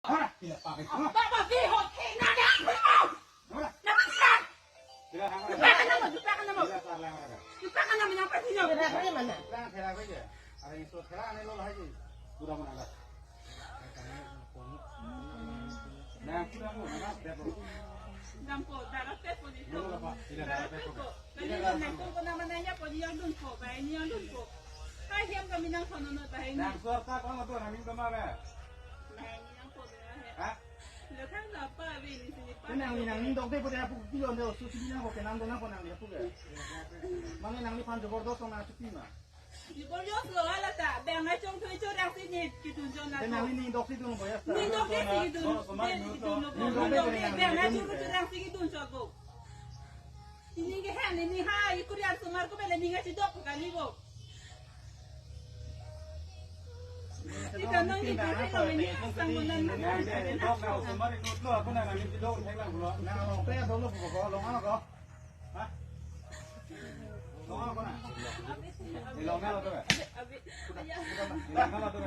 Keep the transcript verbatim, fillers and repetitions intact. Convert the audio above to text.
Hora, tidak pakai. Apa, apa, di hot, eh, nada, apa, apa? Hora. Nada, tidak. Tidak, hora. Tidak, kenapa? Tidak, kenapa? Tidak, hora, hora. Tidak, kenapa? Yang pasti, yang pasti mana? Tidak, tidak, tidak. Ada yang sudah, tidak, ada yang lalu lagi. Sudah mana, ada? Nah, sudah mana, ada, ada. Dampo, darat, eh, polisi. Dulu, Pak. Tidak, darat, eh, polisi. Nangdun nangkung ko nama nanya po, niyang dunpo, bai niyang dunpo. Hai, hiam kami nang sono no, bai ni. Nang suar ta kong ato nang ning kama ba. Bai niyang po, bai he. Ha? Lo kan apa, bai ni sini pa. Nang ni nang ning dok de po de apu pilo de, so sini nang ko kenam do nang ko nang de apu ke. Mane nang ni pan jobor dos nang chuti ma. Di bor jos lo ala ta, bang a chong thui chorang si ni kidun jon na. Nang ni ning dok si dun bo ya. Ni dok si kidun, ni kidun lo bo. Ni dok si, bang a chong thui chorang si kidun chot bo. Ini ke han, ini ha, ikuri arsumar ko bele ninga chidok kali bo. Ika nang ikuri lo ini sang monan. Dok na arsumar ikut lo, aku na nang chidok thek lang lo. Na lo kre dolo ko ko lo ngalo ko. Ha? Lo ngalo ko na. Lo ngalo to. Abi, abi, ya. Lo ngalo to.